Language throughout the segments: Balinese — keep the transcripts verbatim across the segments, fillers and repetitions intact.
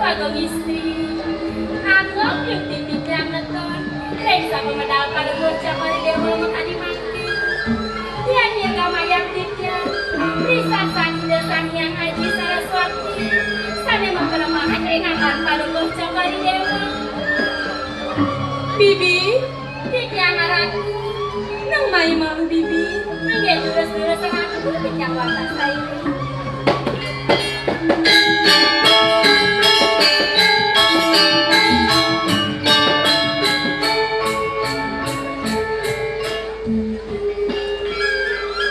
Agung Istri, anggok yukti titiang neton ring sapamedal Palungguh Cokor I Déwa makadi mangkin. Yan nyirgamayang titiang ri sasan Ida Sang Hyang Aji Saraswati sané maparemahan ring anggan Palungguh Cokor I Déwa. Bibi, titiang Ratu, nang mai malu Bibi. Inggih, durus-durus Ratu, titiang wantah sairing.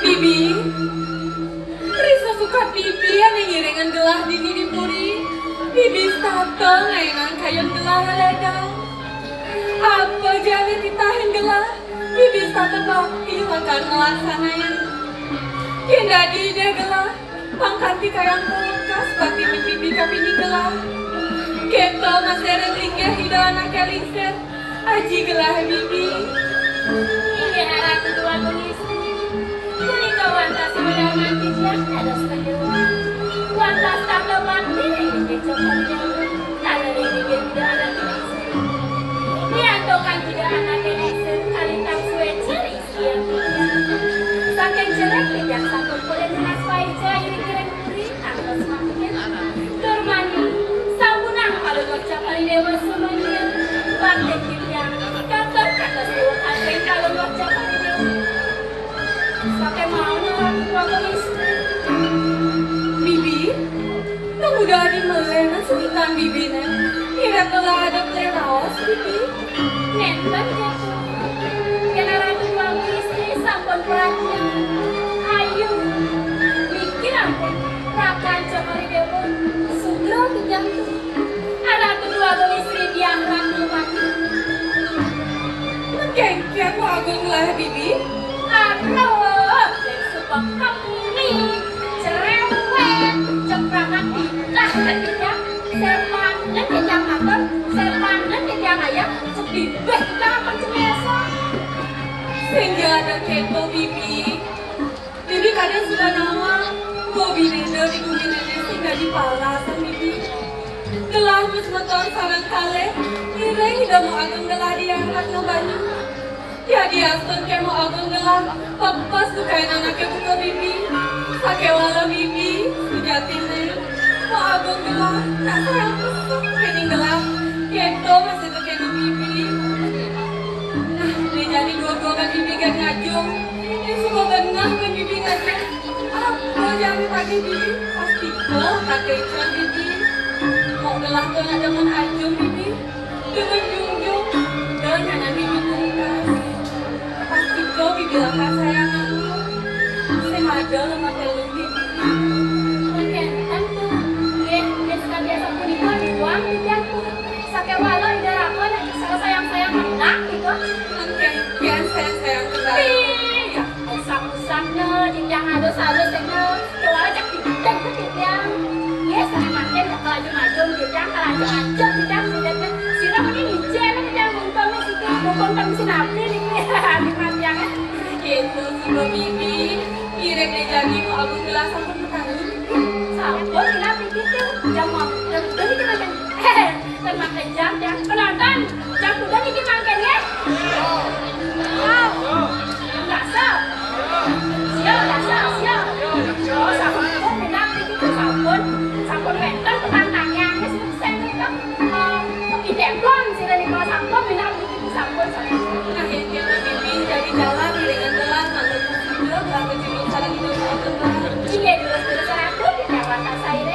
Bibi, ri sasukat Bibi ané ngiringang gelah dini di puri, Bibi setata ngaéngang kayun gelah ledang. Apa ja ané titahin gelah, Bibi setata bakti lakar nglaksanayang. Yén dadi Ida gelah, pang kanti kayang kulkas bakti Bibi kapining gelah. Kéto masih ring linggih Ida Anaké Lingsir, aji gelah Bibi. Inggih Ratu Déwa Agung Istri, punika wantah sumedal manti jiak dados kedua. Wantah setata bakti ring Ida Cokor I Déwa, taler ring Ida Anaké Lingsir. Riantukan Ida Anaké Lingsir kalintang suéca ring Saking jelek titiang sampun polih nunas paica iring-iring puri kantos mangkin. Tur mani, sampunang Palungguh Cokor I Déwa sumangkin. Bakti titiang katon kantos déwa kanting Palungguh Cokor I Déwa. Saking mauné Ratu Agung Istri. Bibi, kamu dadi melih nang sukitan Bibiné. Ngiring gelah ada pelih raos, Bibi. Nénten, Jatu. Yén Ratu Déwa Agung Istri sampun perhatian, ayu, mikir ampun, rakan Cokor I Déwa, sugra titiang tu. Ratu Déwa Agung Istri diangkat mati. Kénkén Déwa Agung gelah Bibi? Aduh, suba kemi, cerewet, ceprakan titah titiang, sepanen titiang matur, sepanen titiang ayah, sedibeh titiang akan cemesa. Sing ja ada kéto, Bibi. Bibi kadén suba nawang, Bo Binéda di guminé sing dadi palasan Bibi. Gelah masemeton sareng kalih, ngiring Ida Mbok Agung gelah diangkat ka banyu. Yadiastun ké Mbok Agung gelah, pepes dukain anaké buka Bibi. Sakéwala Bibi, sujatiné, Mbok Agung gelah, nak sayang pesek kéning gelah. Kéto masih Bibi. Nah, né jani dua-dua kan Bibi kan ngajum. Né suba beneh kan Bibi ngajum. Apa jani tadi Bibi? Pasti kok kata ikan Bibi. Kok gelah tuh nak demen ajum Bibi. Demen junjung. Dan anak Bibi tungkas. Pasti kok Bibi lakar sayang aku. Sing ada lemah telung Bibi. Oke, tentu. Nggih, nggih, sekalian sapunika dibuang Bibi aku. Sakéwala Ida Ratu nek salah sayang-sayang menang gitu. Mungkin kian sayang-sayang kembali. Iya, usah-usah no, titiang halus-halus no. Kéwala cak didek ke titiang. Iya, saya makin kelajum-lajum titiang, kelajum-lajum titiang sudah no. Sira mending ijin titiang nonton siki, nonton sinapi nih. Nikmat yang. Gitu, sudah Bibi. Ngiring deh jadi mau aku gelas sampun petani. Sampun, kenapa gitu? Jam mau, jam udah gitu makan. Hehe. Kan makan jam, ya. Penonton, jam kuda niki mangkin, ya. Siap. Siap, dasar, siap. Oh, sampun, minat niki, sampun. Sampun wénten penantangnya. Wis, wis, saya niki, eh, idepon, sira niki, sampun, minat niki, sampun, sampun. Nah, yang kita pimpin jadi jalan, dengan telat, manggil juga, berapa judul, sarang hidup, berapa. Iya, terus, terus, seratus, tidak, mata saya,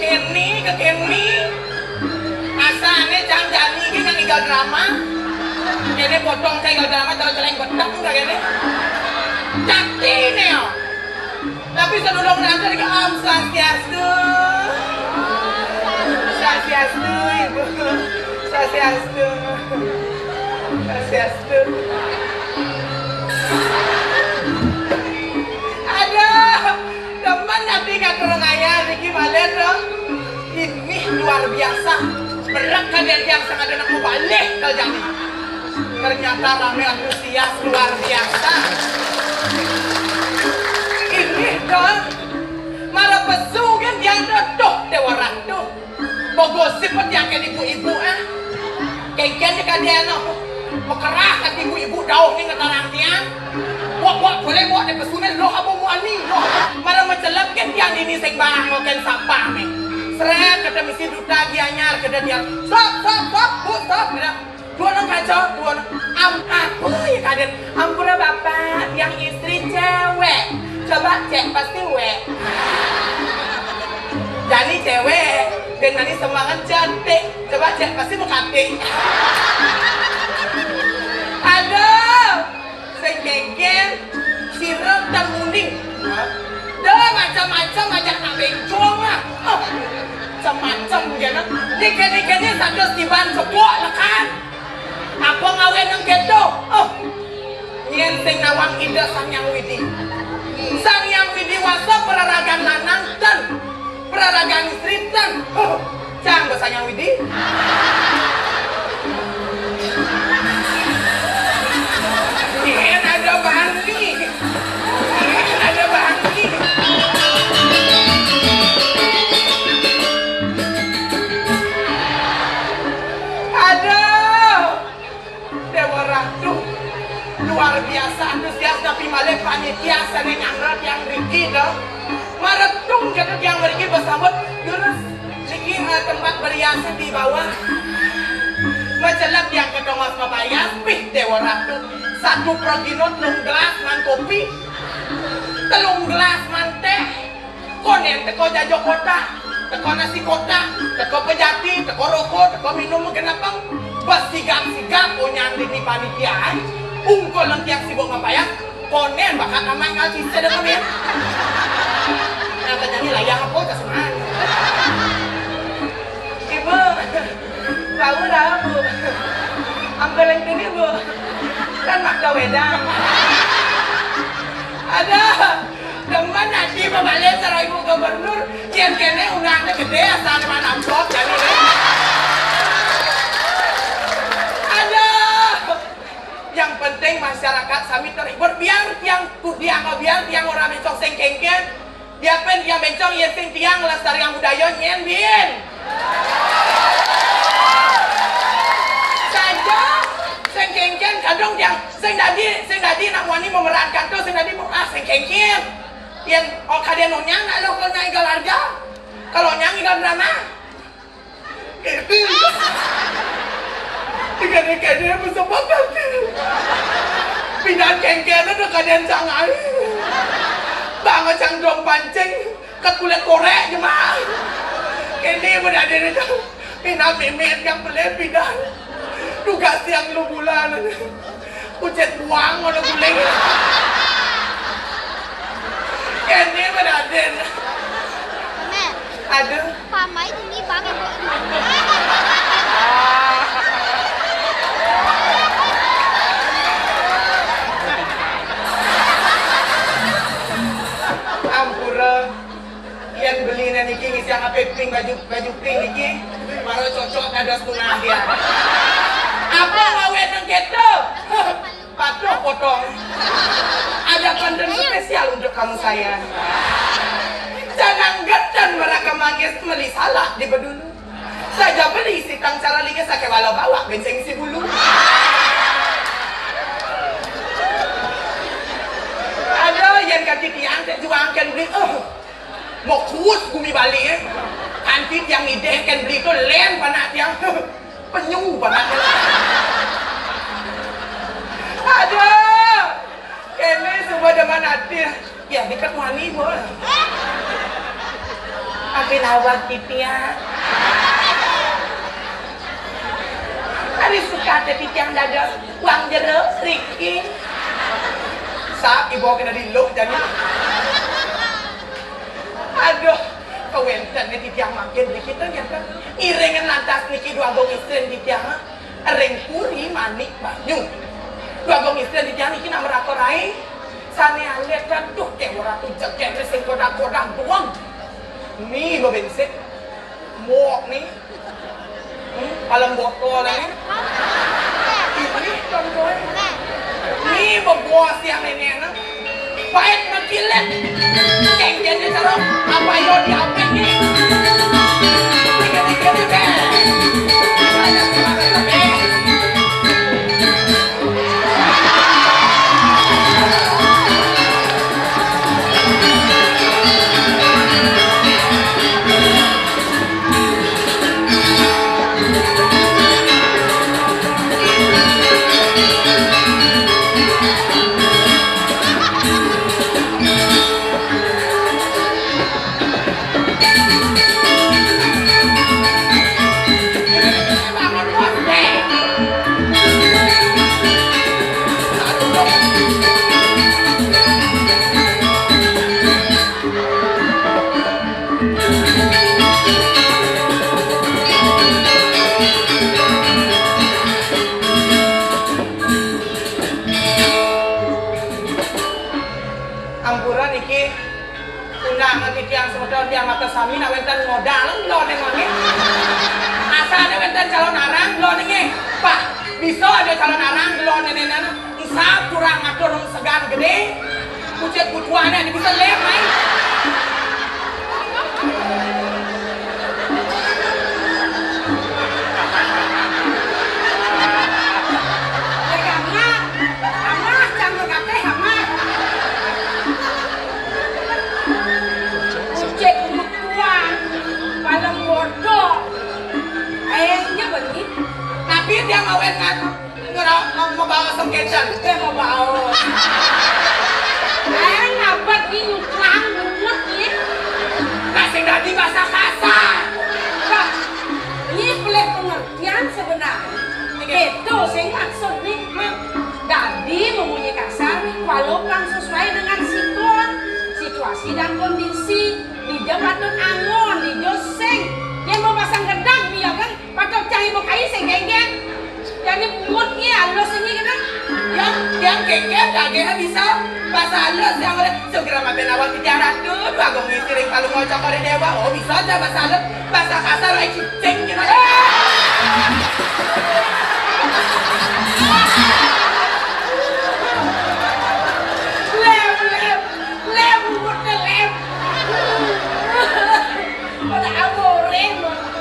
Kéné, kéné. Asané cang jani gé nyang égal drama. Kéné potong cang égal drama, taruh celeng betek enggak kéné. Cakti né, ya. Tapi sadurung nganter ke Om Swastiastu. Swastiastu, Ibu. Swastiastu. Swastiastu. Aduh, temen nanti kata orang ayah, Riki Malen dong. Ini luar biasa. Berat kan dia yang sangat enak mau balik ke jani. Ternyata ramé antusias luar biasa. Ini dong. Mara pesu kan dia tuh, tuh, Déwa Ratu. Bagosip tiang kén ibu-ibu, ah. Kénkén di kadén, oh. Makerah kan ibu-ibu dauh né ngetarang tiang. Bok, bok, boleh, bok, dé pesuné loh apa muani, loh. Mara macelep kén tiang dini sing bang, kén sapa né. Srét, kata misi duta Gianyar, kata tiang. Stop, stop, stop, bu, stop, kata. Duwunung kaca, duwunung. Am-, apa ya kadén? Ampura Bapak, tiang istri cewek. Coba cek, pasti wek. Jani cewek, dengan ini semangat cantik. Coba cek, pasti mekatik. Aduh, sing geger, sirep dan muning. Dah macam-macam ajak nak bencong lah. Oh, macam-macam dia nak. Dikit-dikitnya satu tiban sepok lekan. Apa ngawé nang kéto? Oh, nyén sing nawang Ida Sang Hyang Widi. Sang Hyang Widi Wasa peraragan lanang ten, peraragan istri ten. Oh, cang Sang Hyang Widi. Nyén ada bani. Nyén ada bani. Aduh. Déwa Ratu, luar biasa antusias napi malih panitia sané nyanggra tiang mriki, dah. Maretung kita tiang mriki bersambut, terus niki, eh, tempat berhiasnya di bawah. Macelep tiang ke tongos mapayas, pih Déwa Ratu. Satu pragina telung gelas man kopi, telung gelas man téh. Konén teka Jajokota, teka Nasikota, teka Pejati, teka roko, teka minum genepeng. Bas sigap-sigap onyan dini panitia ai. Ungkul lentiak sibuk ngepayang, konén bakat amat ngal cicé deh konén. Nah, tanyanya layah apa, kasemaan. Ibu, bau dah, Bu. Ambeling ini, Bu. Kan mak wedang. Ada. Demen ati pembalih sareng Ibu Gubernur, yén kéné undangné gedé asal mana amplop jani deh. Aduh. Yang penting masyarakat sami terhibur, biar tiang kudiang, biar tiang ora bencong sing kénkén. Biar pun tiang bencong, yén sing tiang nglestariang budaya nyén bin. Saja sing kénkén kadung tiang sing dadi, sing dadi nak wani memerankan to, sing dadi ah sing kénkén. Yén, oh, kadén onyang nak lo kalau nyai galarja. Kalau nyai galarja mah. Kadén-kadén bersepakati. Pindah kénkén ada kadén sangai. Bang cang dom pancing, kat kulit korek jemah. Kéné bedadé itu. Pindah mimit yang pelé pindah. Tugas yang lu bulan. Ucet buang ngono guling. Kéné bedadé. Mé. Aduh. Pamai ini bang. Ampura. Yén beliné niki ngisiang apa pink, baju, baju pink niki, baru cocok kados tengah dia. Apa ngawé nang kéto? Patuh potong. Ada pantun spesial untuk kamu sayang. Jangan getan meraka manggis meli salak di bedulu. Saja beli sitang cara lingis saké walau bawa benceng si bulu. Aduh, yén kaki tiang téh juang kén beli. Eh. Mokus gumi Bali, eh. Kanti tiang idéh kén beli to lén panak tiang. Penyu panak. Aduh. Kéné suba demen ati. Ya, deket wani, Bu. Pinawag titiang. Ari suka téh titiang dados wang jero, riki. Sap ibu kena diluk jani. Aduh, kawénten nih titiang mangkin niki téh ngénten. Iringan lantas niki Dwagung Istri titiang. Ring puri manik banyu. Dwagung Istri titiang niki nak merako rai. Sané alit, aduh, Déwa Ratu jegég sing kodag-kodag doang. Nih, bebensik. Mbok nih. Hmm, palem botol nih. Ini kan kowe. Nih, bebos yang ini, nah. Pahit macilet. Cengkehnya cerok. Apa yo diapek nih? Tiga-tiga nih, Beh. Ampura niki, undangan titiang semeton tiang matur sami nak wénten modal, lho, ning mangke. Asal nek wénten calon arang, lho, niki. Pak, bisa ada calon arang, lho, ning, ning, ning. Ensap kurang ngatur segan gedé. Kucit kutuane bisa lem, mai. Ya, Amah. Amah, jangan kateh, Amah. Kucit kutuan, paling bodoh. Akhirnya begini. Tapi dia ngawet kan? Ngera-, mau, mau bawa sengkecan. Dia mau bawa. Eh, ngabet ni nyutrang, bener ni. Nah, sing dadi bahasa kasar. Bah, ni pelik pengertian sebenarnya. Oke. Itu sing maksud ni. Hmm. Dadi memunyi kasar, walau pang sesuai dengan sikon, situasi dan kondisi. Dija patut angon, dija sing. Yén mau pasang gedang, ya kan? Patut cang ibu kai sing genggen. Jadi mood ni halus ini kan. Ya, yang genggen dagingnya bisa bahasa halus yang oleh segera mampir awal tiga ratus, dua gong istri kalau mau cokori dewa, oh bisa aja bahasa halus, bahasa kasar, eh, cicing gitu. Lem, lem, lem, moodnya lem. Pada amore,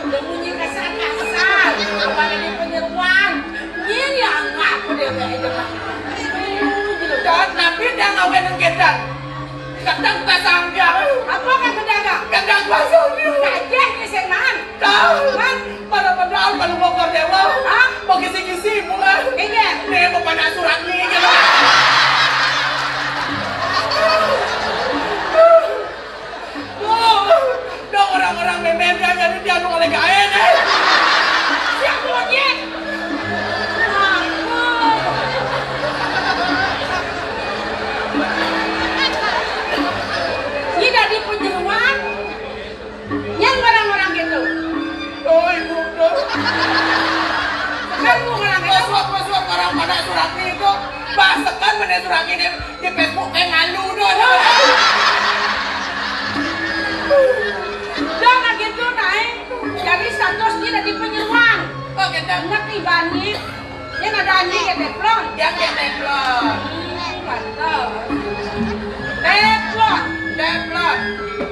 udah munyi kasar-kasar, apalagi penyeruan. Ini yang ngaku deh, kayak itu, Pak. Aduh, gitu. Dan tapi dia ngawin nang gedang. Gedang pasang dia. Apa kan gedang, Kak? Gedang pasang dia. Gajah ni, Seman. Tahu. Kan? Pada padahal kalau bongkar dewa. Hah? Mau kisi-kisi, bukan? Iya. Nih, mau pada surat nih, gitu. Oh, dong orang-orang memer dia jadi dia nu oleh gaen, eh. Siap, Bun, ya. Ini dari penjeruan, yang orang-orang gitu. Oh, ibu, tuh. Kan orang itu. Suap, suap, orang pada surat itu. Bahas tekan mana surat ini. Di Facebook kayak ngalu doh. Dah, nah gitu, naik. Jadi status dia dari penyeruan. Oh, gitu. Ngerti, Bani? Dia ada anjing ya, teflon. Dia kayak teflon. Hmm, pantas. Teflon. Teflon.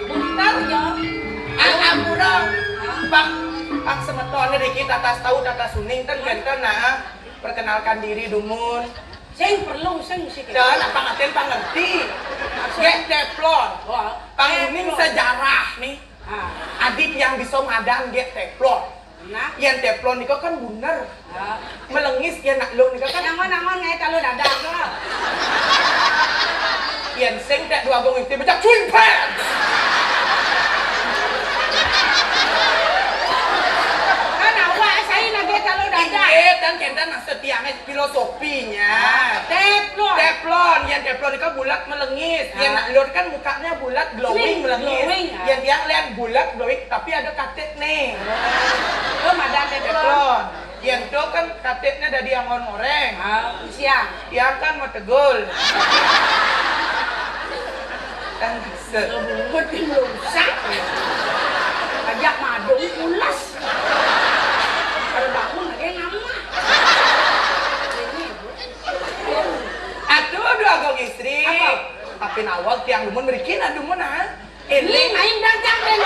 Bentar, ya. Ah, ampura. Bang, Bang semeton dikit, tatas tahu, tatas suning, ten genten, nah. Perkenalkan diri, dumun. Sing perlu, sing sih. Dan apa ngaten pangerti? Maksud? Gek teflon. Wah. Panguning teflon. Sejarah nih. Ah. Adi tiang bisa ngadan gek teflon. Nah. Yén teflon niku kan buner. Ah. Melengis yén nak lung niku kan. Nangon-nangon ngaé talu dadak to. Yén sing tek dua gong itu becak cuing pet. Eh, dan kénten maksud tiangé filosofinya. Ah, teflon. Teflon, yén teflon itu bulat melengis. Yén nak lut kan mukanya bulat glowing melengis. Glowing, ah. Yén tiang lihat bulat glowing, tapi ada katikné. Oh, madan teflon. Teflon. Yén itu kan katikné dadi anggon oréng. Ah, siang. Tiang kan mau tegul. Kan bisa. Bungut yang rusak. Ajak madung pulas. Kalau bangun lagi nama. Ini, Bu. Aduh, aduh, Agung Istri. Apa? Tapi nawag tiang dumun mriki, nah, dumun, ah. Ini main dagang, main.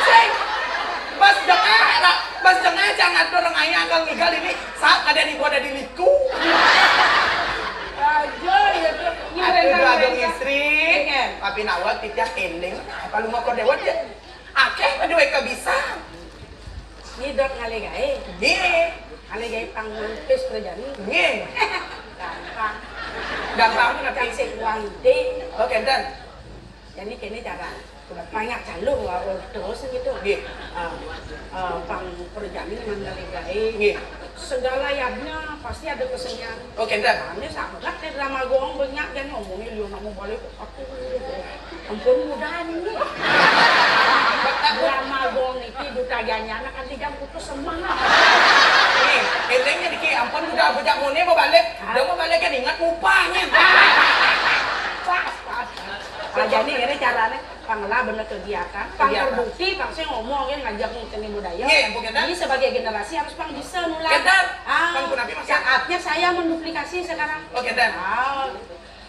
Sing. Pas dengah, ra-, pas dengah, jangan tuh rengai anggal ngigal ini. Saat ada di gua ada di liku. Aja ya tuh. Aduh, aduh, Agung Istri. Tapi nawag titiang éling. Apa lu mau kau dewat ya? Akéh pada wéka bisa. Nidot ngalih gaé. Nggih. Ngalih gaé pang mampis kerjane. Nggih. Gampang. Gampang menawi. Cang sing uang gedé. Oh, kénten. Jadi kéné cara. Banyak jalur, wah, ordo sing gitu. Nggih. Ah, ah, pang kerjane ngalih gaé. Nggih. Segala yadnya pasti ada kesenian. Oh, kénten. Ane sangat nih drama gong banyak dan ngomongnya liu nak mau balik. Ampun mudahan ini. Drama gong iki duta ganyana kan tiga putus semangat. Nih, éling niki ampun udah bujak muni mau balik. Hah? Udah mau balik kan ingat mupanya. Pas, pas. Nah, jadi ini caranya pang lah bener kegiatan, pang terbukti, pang sing ngomong ya ngajak seni budaya. Nggih, Bu Kénten. Jadi sebagai generasi harus pang bisa nular. Kénten. Ah, pang punapi maksud? Saatnya saya menduplikasi sekarang. Oh, Kénten. Ah,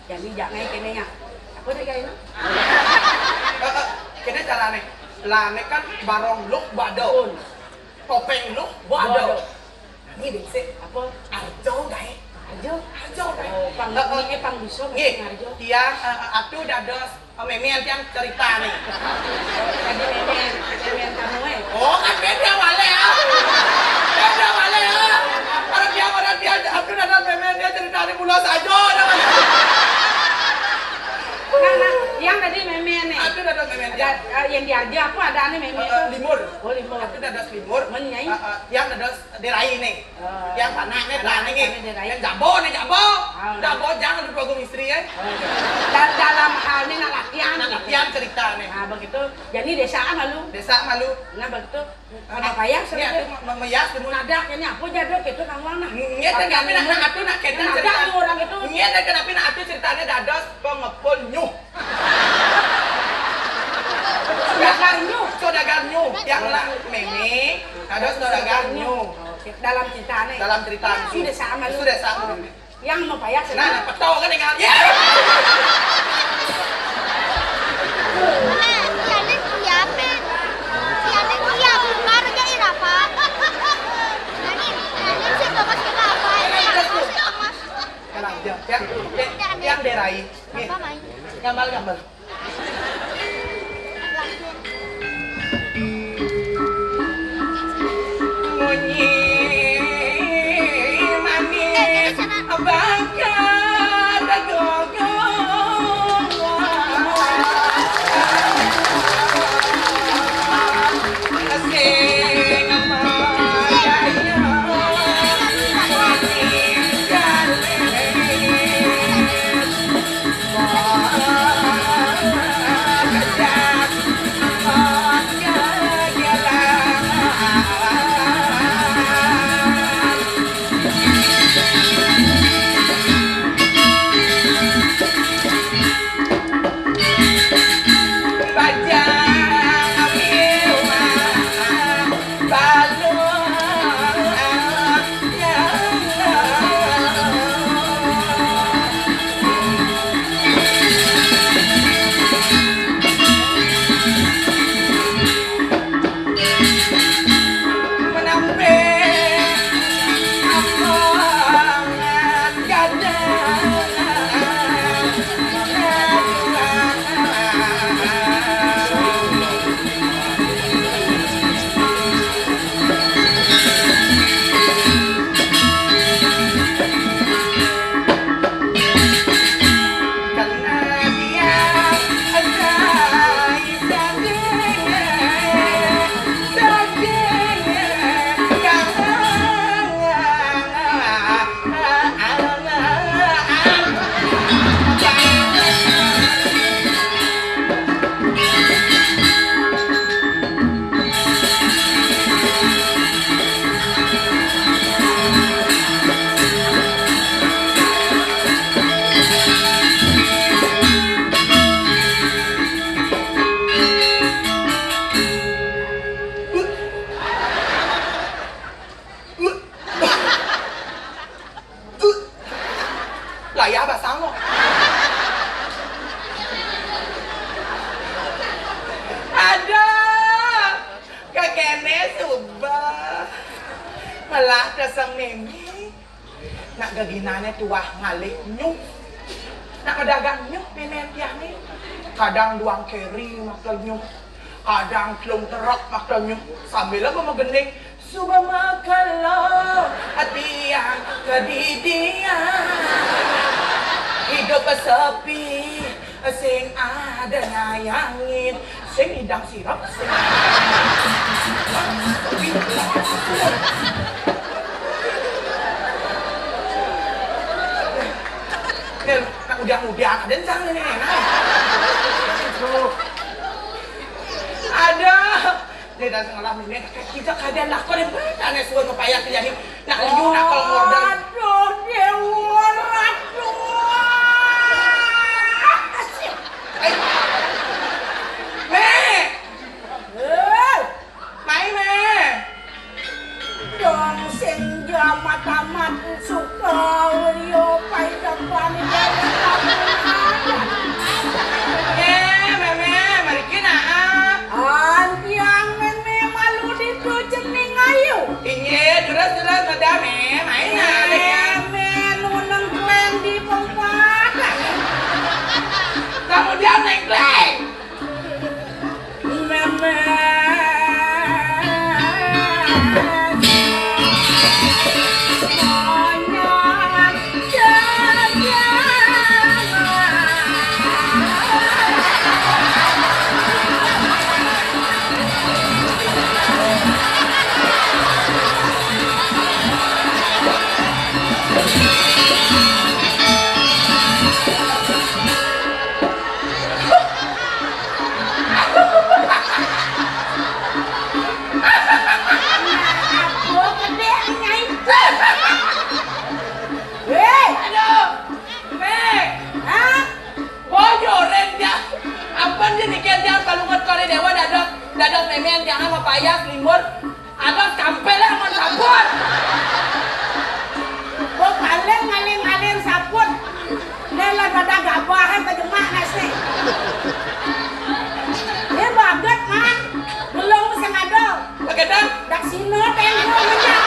jadi jangan kéné ya. Apa deh kayaknya? Eh, eh, kéné carané. Lah, né kan barong luh bado. Pun. Topéng luh bado. Bado. Ini deh, sih. Apa? Arjo gaé. Arjo? Arjo gaé. Oh, pang, eh, eh. Ini pang bisa, nggih. Arjo. Tiang, eh, eh, atu dados, eh, mémén tiang cerita nih. Jadi mémén, mémén kamu, eh? Oh, kan beda wale, ah. Beda wale, ah. Orang tiang, orang tiang, atu dados mémén tiang cerita nih mula saja, dah. Nah, nah, yang tadi mémén nih. Atu dados mémén tiang. Ada, eh, yang diarjo apa ada nih mémén itu? Eh, eh, limur. Oh, limur. Atu dados limur. Men, Nyai? Eh, eh, tiang dados Dérai nih. Oh. Yang panak nih, panak nih. Yang jabo nih, jabo. Oh. Jabo jangan lupa Agung Istri ya. Oh. Da-, dalam hal ini nak latihan. Nak latihan cerita nih. Nah, begitu. Jadi desa malu. Desa malu. Nah, begitu. Apa ya, nih, cerita? Aku me-, meyas dulu. Nadak ini apa jaduk itu kamu nah. Nggih, tapi nak, nak, aku nak kénten cerita. Nadak orang itu. Nggih, tapi nak aku ceritanya dados pengepul nyuh. Saudagar nyuh. Saudagar nyuh. Yang lah mémé, ada saudagar nyuh. Oke, dalam cerita nih. Dalam cerita. Sudah sama lu. Sudah sama. Yang mau payah. Nah, peto kan tinggal. Ya. Nah, si Anet siapa? Si Anet siapa? Baru jadi apa? Anet, Anet sih bagus kita apa? Terus, terus. Kalau dia, dia, dia, dia dérai. Nih. Apa main? Gambar, gambar. Munyi manis bakar gogo. Sing manis Nak geginané tuah ngalih nyuh. Nak pedagang nyuh mémé tiang né. Kadang duang keri makan nyuh. Kadang telung truk makan nyuh. Sambil apa magending. Suba makan lo, tiang kedidian. Hidup sepi, sing ada nyayangin. Sing idang sirap, sing. Nih, nak udah-udah, ada yang jangan nih, nah. Tuh. Ada. Dia datang lah, Mémé, kita kadang lakon yang bener, aneh suara payah terjadi. Nak liu, nak kalau ngorder. Aduh, Déwa, aduh. Eh. Mé. Eh. Mai, Mé. Dong sing jamat amat suka yo pai depan. Eh, Mémé, mriki nah. Antiang Mémé malu ditu cening ayu. Inggih, terus, terus, Madam, eh, main, nah, Mémé nuneng klen di pempatan. Kamu diam, Neng Klen. Hei! Aduh! Mé! Hah? Bojo, Ren, dia. Ampun, dia mikir dia kalungan kali Déwa, dados, dados Mémé, jangan mapayas, limbur. Ada kampel lah, mon saput. Bo paling ngaling-ngaling saput. Lela pada gabah, eh, kejemak nasi. Dia baget, man. Belum sing ada. Bagetan? Dak sino tengok aja.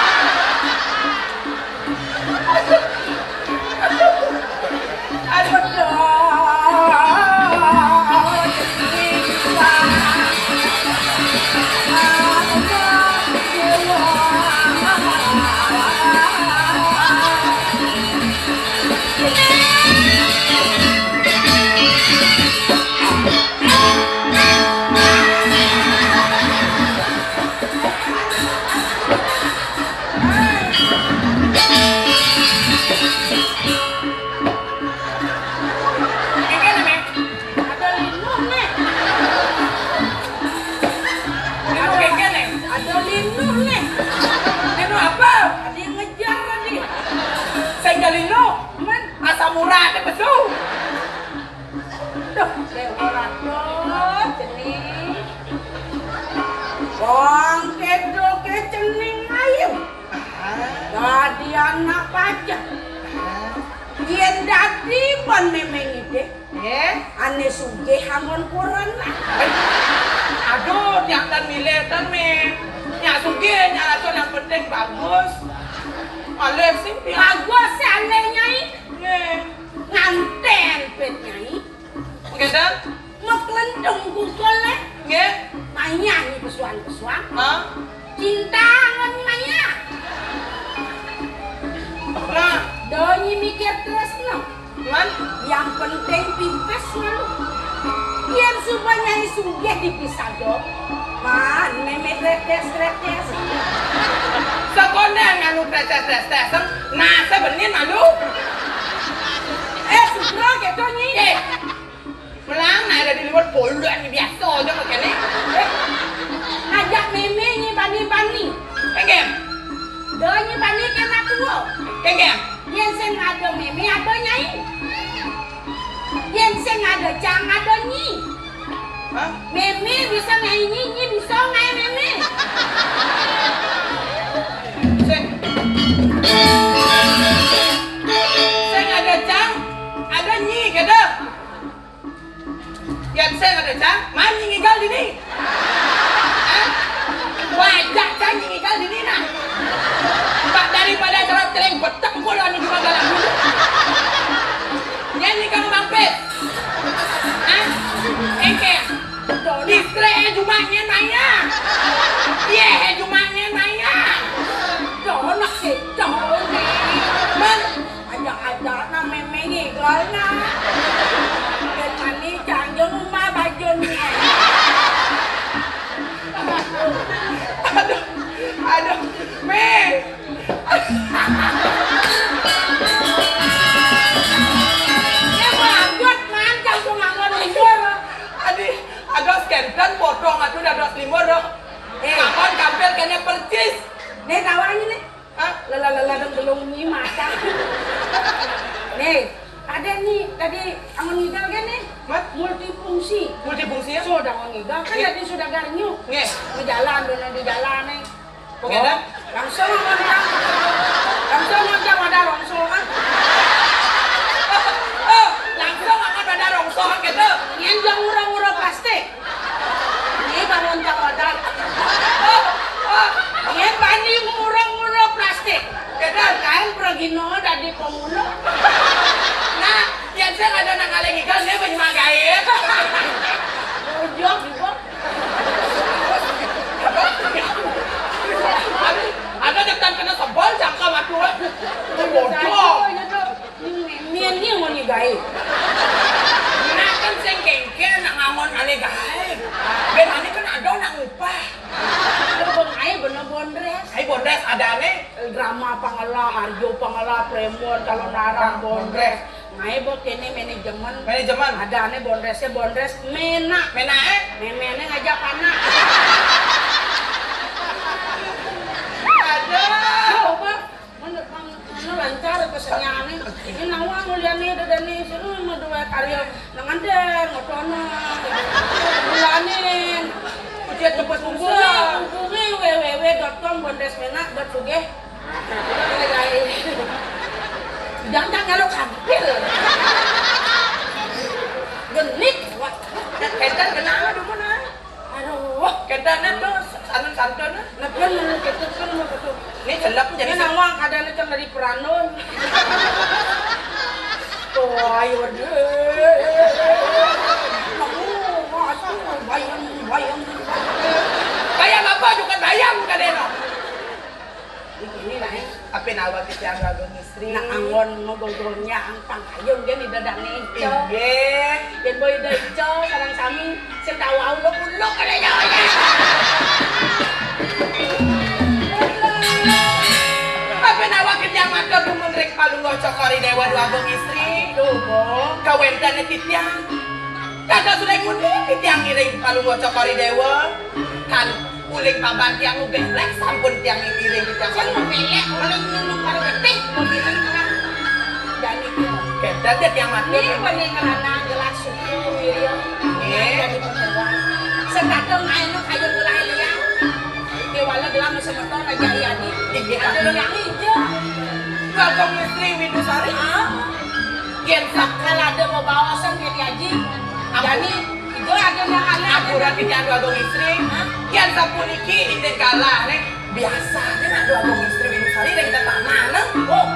Kéngkén, Mé? Ada linu, Mé. Linu kéngkén, Mé? Ada linu, Mé. Linu apa? Ada yang ngejar tadi. Sing linu. Man. Asam urat pesu. Duh, Déwa Ratu, cening. Wong kéto ké cening ayu. Dadi anak pajak. Yén dadi pon Mémé ngidih, eh, ané sugih anggon kurenan. Aduh, nyak tan milih tan, Mé. Nyak sugih, nyak rasa yang penting bagus. Alih sing pian. Bagus, alih, Nyai. Nggih. Ngantén pit, Nyai. Nggih, Dang. Meklentung kukulé. Nggih. Maya ni pesuan-pesuan. Hah? Cinta ngon Maya. Nah. Donyi mikir tresno. Man? Yang penting pipis malu. Yén suba Nyai sugih dipisah do. Man, Mémé tretes-tretes. Sekondang anu tretes-tretes. Nah, sebenin malu. Eh, sutra gitu, Nyi. Eh, melang, nah, ada di luar polok ni biasa aja kok kéné. Eh, ngajak Mémé Nyi bani-bani. Kéngkén. Dah Nyi bani kena tua. Kéngkén. Yén sing ada Mémé ada Nyai. Yén sing ada cang ada Nyi. Hah? Mémé bisa ngai Nyi, Nyi bisa ngai Mémé. Sing. Sing ada cang, ada Nyi, kéto. Yén sing ada cang, man Nyi ngigal dini. Hah? Wajah cang Nyi ngigal dini nah. Pak daripada serap teling betek kula anu juga Belum ni mata. Nih, ada nih tadi angon ngigal kan nih? Mat? Multifungsi. Multifungsi ya? Sudah angon ngigal kan. Iya. Tadi sudah garnyu. Nggih. Di jalan, bener di jalan nih. Oke, oh, dah. Langsung angon, langsung angon wadah rongsok, ah. Oh, langsung angon wadah rongsok gitu. Nyén jang ngura-ngura plastik. Ini bangun tak wadah. Oh, oh. Nyén bani ngura-ngura plastik. Gitu. Kain pragino dadi pemulung. Nah, yén sing ada nang ngalih ngigal, dia banyak magaé. Ujug juga. Ada depan kena sebol cangkem atuh. Bocor. Ini, ini, ini mau digawe. Nah, kan sing kéngkén nak ngangon ané gaé. Bén ané kan ada nak ngupah. Ada bang aé bener bondrés. Aé bondrés ada ané. Drama pangala, Arjo pangala, Premon, calon arang, bondrés. Ngaé bot kéné manajemen. Manajemen. Ada ané bondrésnya bondrés ména. Ména, eh? Méméné ngajak anak. Ada. Coba, mana, mana lancar pesennya ané. Ini nawang muliané dadane sih, eh, mau dua karya nang andén, ngotono. Bulanin. Ujian cepet kumpul. Hubungi www.com bondrés ména dot sugih. Jangan kalau kampil. Genit, wah. Kénten kenapa dulu nah? Aduh, kénten tuh santun-santun. Nah, kan, kénten kan, kénten. Ini celep jadi. Ini nawang kadang kan dari Peranun. Oh, ayo deh. Bayang, bayang. Bayang apa juga bayang kadéna. Ini, nah, apa nawa kita Agung Istri? Nah, anggon magogonyang pangayun gén ida dang Ica. Inggih. Yén boy ida Ica sareng sami sing tau uluk-uluk ada nyawanya. Apa nawa kita matur nuwun ring Palungguh Cokor I Déwa Agung Istri? Duh, Bo. Kawéntenan titiang. Dados ring ngendi titiang ngiring Palungguh Cokor I Déwa? Kan uling paban tiang ubéh lék sampun tiang ngiring titiang. Sing mabelek uling nulung para getih, mabelek ngelah. Jani tiang. Kénten tiang matur. Nggih, mriki ngrana gelah suku wirya. Nggih. Jani pertemuan. Setata main kayun gelah liang. Déwala gelah semeton aja iya di. Inggih, ada yang ijo. Bagong Istri Windusari. Ah. Yén sakal ada bebaosan kéné Aji. Jani, ijo ada nang ané. Ampura titiang Agung Istri. Hah? Yén sapuniki indik galah né. Biasané nak Agung Istri Windusari ring tetanahan. Oh.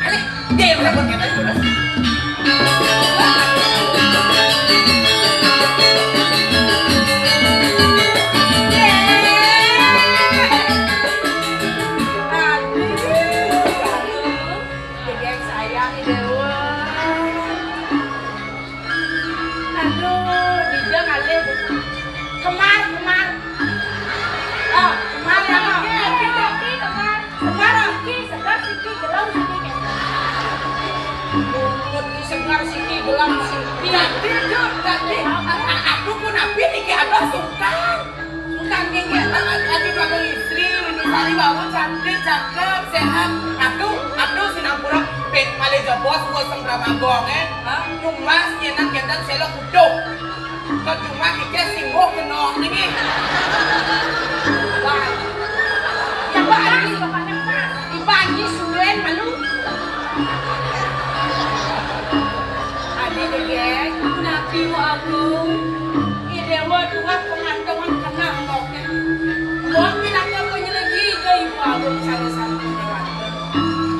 Alé, dia yang repot katanya terus. Aduh, aduh. Dégéng sayang, Déwa. Aduh, dija ngalih. Kemar, kemar. Oh, kemar ya, kok. Iya, iya, iya, kemar. Kemar, oh. Siki segar, siki gelang, siki kencang. Bungut ki segar, siki gelang, siki. Dadi, Dut, dadi. A-, a-, aku pun napi niki, aduh, sungkan. Bukan gini, Agung Istri, Windusari, wau cantik, cakep, sehat. Aduh, aduh, sinampura, pét malih jebos, bos sing pramagong, eh. Hah? Nyumbas, nyenan, kénten, selok, uduh. Kok cuma iki singguh kena niki. Wah. Ya, Pak Haji. Di Pak Haji Sulen, malu. Adi, Dek, napi, Wak Agung? Ih, Déwa, dua pengantongan kena mboknya. Mbok minangka penyelegi ke Ibu Agung salah satu Déwa.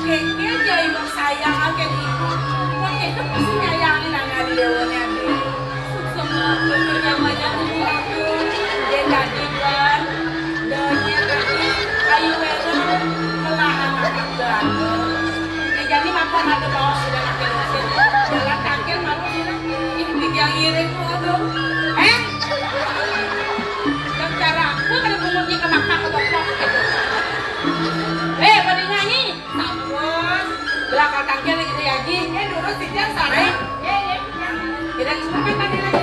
Keke ja ibu sayang akeh ibu. Mbok itu pasti nyayangin anak Déwa nih, Adi. Suksma, kerja banyak Ibu Agung. Dia jadi kan. Doanya tadi ayu wéra melahan anak belanda. Ya, jadi makan ada bawa sudah makin mesin. Jalan kaki malu dia. Ini tiga ngiring, Ibu Agung. Eh? Yang cara aku kada bungut ni ke Makkah ke Bangkok gitu. Eh, pada nyanyi. Sampun. Belakang tangkil gitu ya, Ji. Eh, lurus situ yang sana. Eh, eh, eh. Kita semua kan tadi lagi.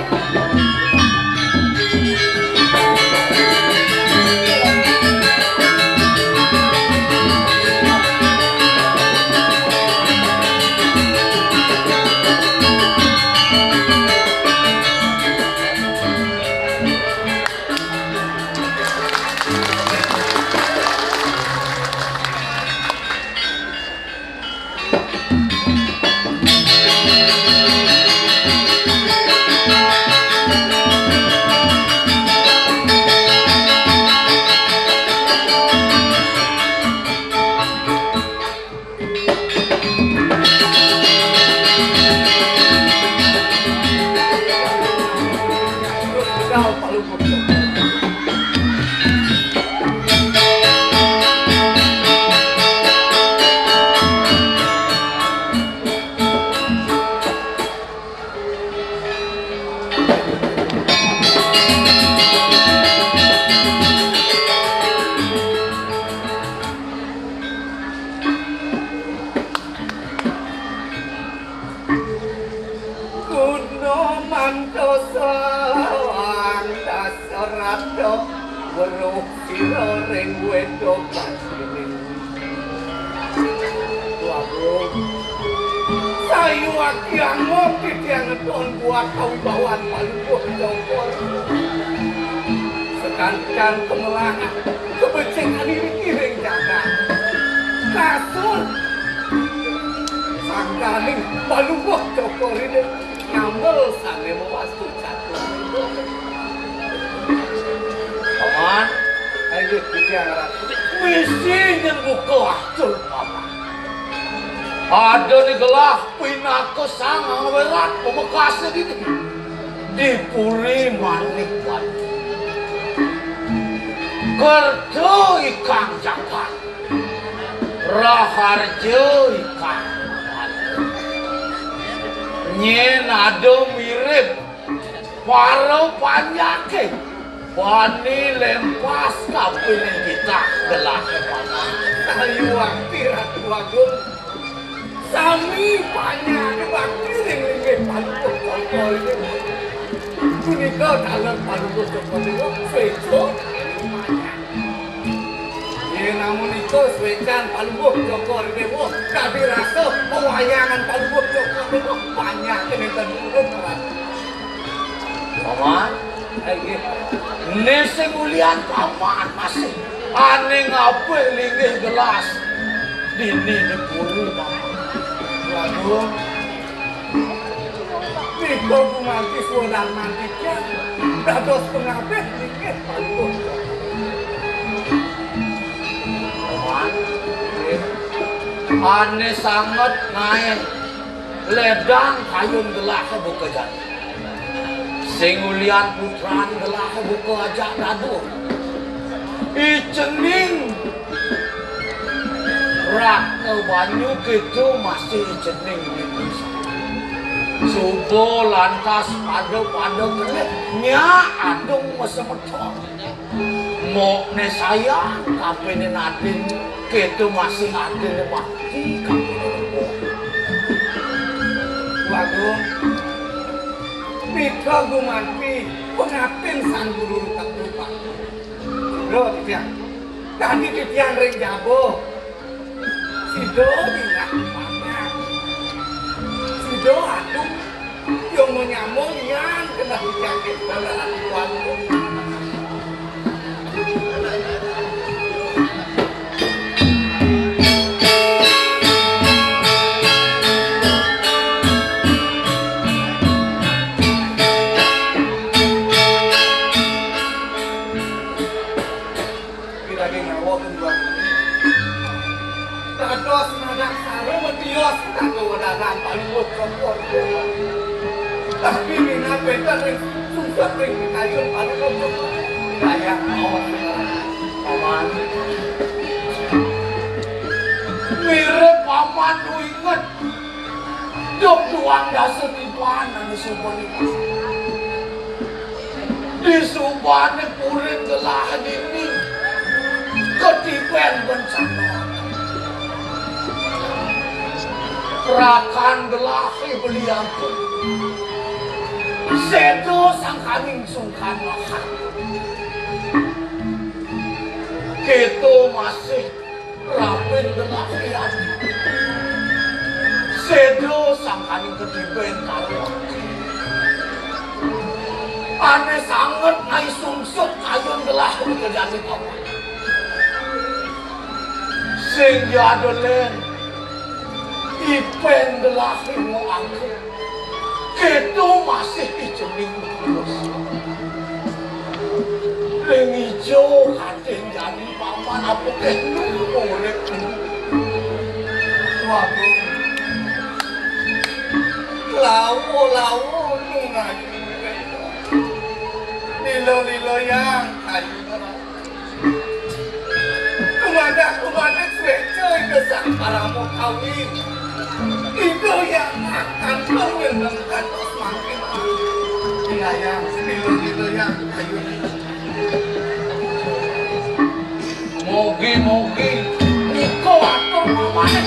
Ring wéda kasini. Waduh. Sayuwakti angot titiang ngeton buat kawibawan Palungguh Cokor. Sekancan kemerangan kebecikan iriki ring jagat. Kasur. Sangkaning Palungguh Cokor ini ngamel sané mawastu catur. Paman, ayo kita ngarap. Misi nyén buka atur, Paman. Ada di gelah pinaka sang awérat pamekasé dini. Di puri manik batu. Kerta ikang jagat. Raharja ikang. Nyén ada mirib para panjaké bani lempas kapining titah gelahé Paman. Sayuwakti Ratu Agung. Sami panjaké bakti ring linggih Palungguh Cokor. Punika taler Palungguh Cokor. Suéca. Yén amunika suécan Palungguh Cokor Déwa, kadi rasa pawayangan Palungguh Cokor Déwa, panjak nénten purun, Paman. Paman, inggih. Né sing ulian Paman masih ané ngapih linggih gelas dini di puri, Paman. Waduh. Nika gumanti swadarman titiang dados pangabih linggih Palungguh. Paman, ané sanget ngaé ledang kayun gelahé buka jani. Sing ulian putran gelahé buka ajak dadur. I cening Raka banyu kéto masih i cening nipis. Suba lantas pada-pada kelih nyak adung masemeton. Mokné sayang kapining adin kéto masih adin bakti kapining embok. Waduh, pika gumanti pangaptin Sang Guru Rupak-rupak. Lho, titiang. Tadi titiang ring jaba. Sida dingeh banget. Sida aduh, yang menyambung yang kena penyakit balaran tuan. Kita nyawa kedua. Dados nadak sare metios kanggo wedaran Palungguh Cokor. Tapi minab wénten ring sungsut ring pikayun Palungguh Cokor. Kaya mawon. Paman. Mirip Paman nu inget. Duk duang dasa tiban anu suba niku. Di subané purin gelah dini katiben bencana. Rakan gelahé beli ampun. Séda sangkaning sungkan lahat. Kéto masih Rapin gelah lian. Séda sangkaning katiben karo. Ané sanget ngai sungsut kayun gelah makejani papan. Sing jada lén, ipén gelah lima angka. Kéto masih icening terus. Ring ijo kating jani paman apa kénu urip. Waduh. Lawa-lawa nu ngayu. Lila-lila yang kayu. Kumadak-kumadak suéca Ida Sang Parama Kawi. Ida yang makan kawin ngantos mangkin. Iya, yang, lila-lila yang kayu. Mogi-mogi nika atur mamané.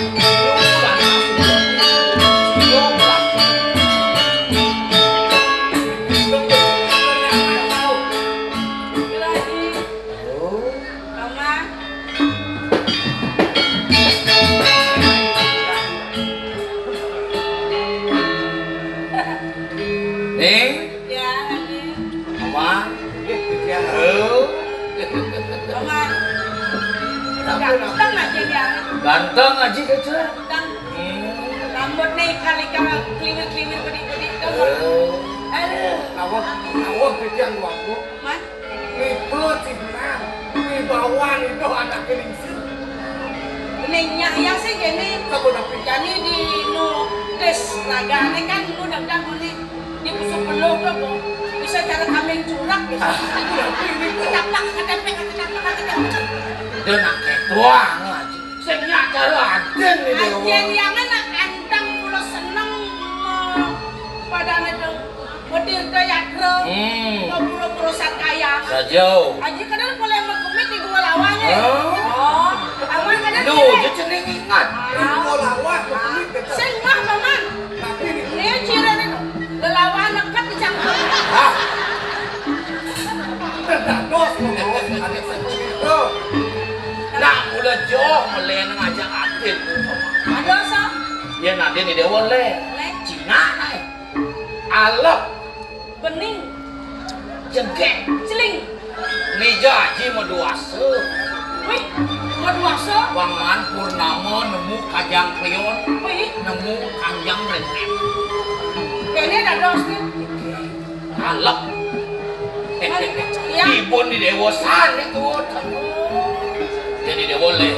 Ganteng aja gitu. Ganteng. Hmm. Rambutnya ikal-ikal, kliwir-kliwir, bedik-bedik tuh. Eh. Aduh. Nawang, nawang, titiang dua puluh. Man? Nipu, Cina. Wibawa itu anak ningsih. Nengnya ya sih gini. Kamu tapi jani di nu des ragane kan nu dagdag kuning. Di busuk peluh tuh, Bu. Bisa cara kambing curak, bisa. Ah, iya, iya, iya. Ketaplak, keteplek, keteplek, keteplek. Udah nak ketuang aja. Sing nyak cara aden nih, Dewa. Ajen yang enak, enteng kula seneng, eh, padane dong. Petir ke yatra, hmm, ke pura-pura Satkaya. Saja. Aji kadang boleh megumit di dua lawannya. Oh. Oh, aman kadang. Lu, dia jeneng ingat. Ah. Dua lawan, megumit, betul. Sing mah, Paman. Tapi ini cirene lelawan nekat kecamatan. Hah? Terdados, Bos, ada seperti itu. Nak mula joh melen ngajak atin. Ada, Sa? Ya, nadin di Dewa, Le. Le. Cina, nae. Alep. Bening. Jegek. Celing. Nija aji maduasa. Wih, maduasa? Wangman purnama nemu kajang kleon. Wih. Nemu kanjang rentet. Kene dados nih. Alek. Iya. Ibun di Dewa sane tuh. Jadi Dewa le.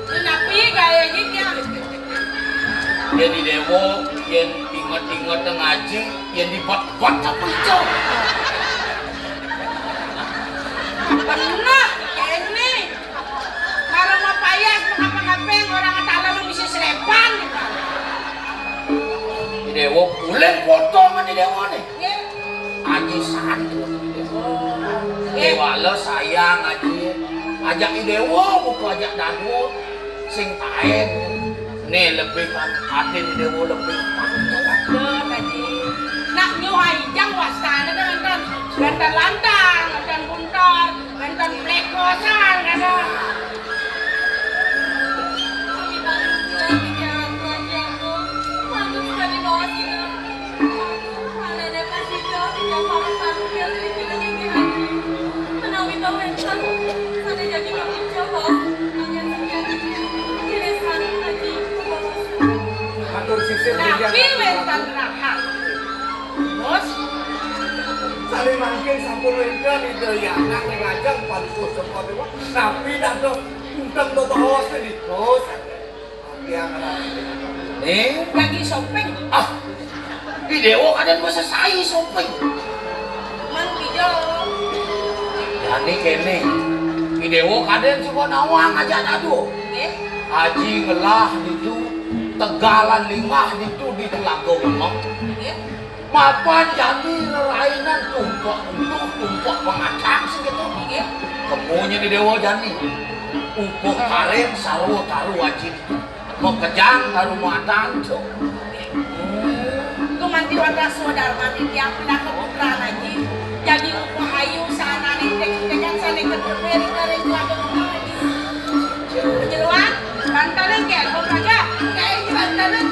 Ini napi gaya aja dia. Jadi Dewa, yen inget-inget ngaji, yen dibat-bat apa itu? Bener, ini. Karo mau payas, mau ngapa-ngapain, orang ketawa mau bisa selepan. Di Dewa pulen foto sama di Dewa nih. Nggih. Aji santu. Nggih. Dewala sayang aji. Ajak di Dewa, buku ajak dadu. Sing taen. Nih lebih kan, atin di Dewa lebih. Betul, Haji. Nak nyuhai jang wastane kan, kan. Gantan lantang, gantan buntar. Wénten plékosan, kadang. Matur sisir. Tapi wénten rahat. Bos. Sané mangkin sampun wénten Ida Hyang ning ajeng paduka saka Dewa. Napi dados enteng bebaos niku, saking tiyang rayi. Ning? Lagi shopping. Ah, di Dewa kadén wis selesai shopping. Man pijol. Jani kéné. Di Dewa kadén suka nawang ajak dadu. Nggih. Aji ngelah ditu, tegalan lingah ditu di Telaga Weneng. Nggih. Mapan jani rerainan tumpek entuh, tumpek pengacang sing gitu. Nggih. Kemunya di Dewa jani. Upuh karin sarwa taru aji. Makejang taru matan, Cuk. Gumanti wadah swadarmani tiang pinaka putra aji. Jadi upuh ayu saananing dek-dekan sané kedua beri dari keluarga rumah aji. Jeluan, bantalan ke, Bang Raja. Kayak bantalan.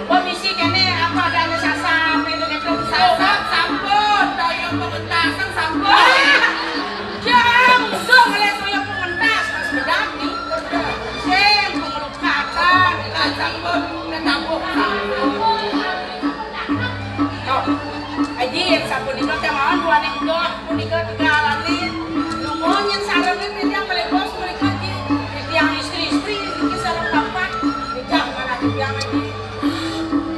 Komisi kéné apa ada sasar, ada kéto sasar, sampun, toya pementasan, sampun. Jam, dong, oleh toya pementas, Mas Bedadi. Sing, pengelukakan, sampun, netabuh, sampun. Aji, yen sapunika kemawon duaning doh punika tiga alami. Lunga nyen sarengin titiang malih bos mriki, Aji. Titiang istri-istri niki sareng papat. Ijang malah titiang, Aji.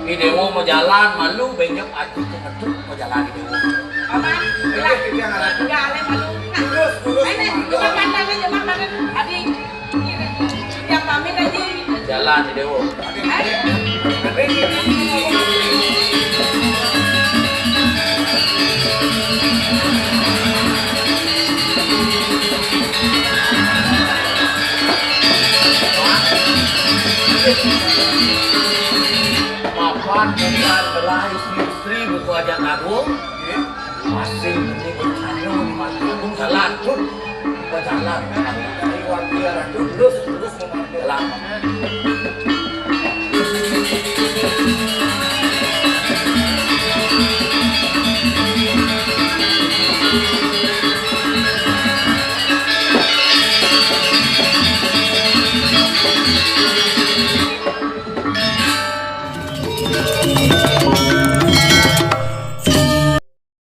Ki Dewa majalan malu, benjep Aji kemedhuk majalan Ki Dewa. Paman, titiang arep tiga alami malu. Nah, lurus, lurus, ini, mangga. Jembar bantalan, jembar bantalan. Adi, Yang pamit aja. Jalan di Dewo. Mapan bukan belah istri-istri buku aja kagum. Masih ini bercanda di mati aku jalan pun berjalan. Dari waktu ya, terus, terus. Jalan.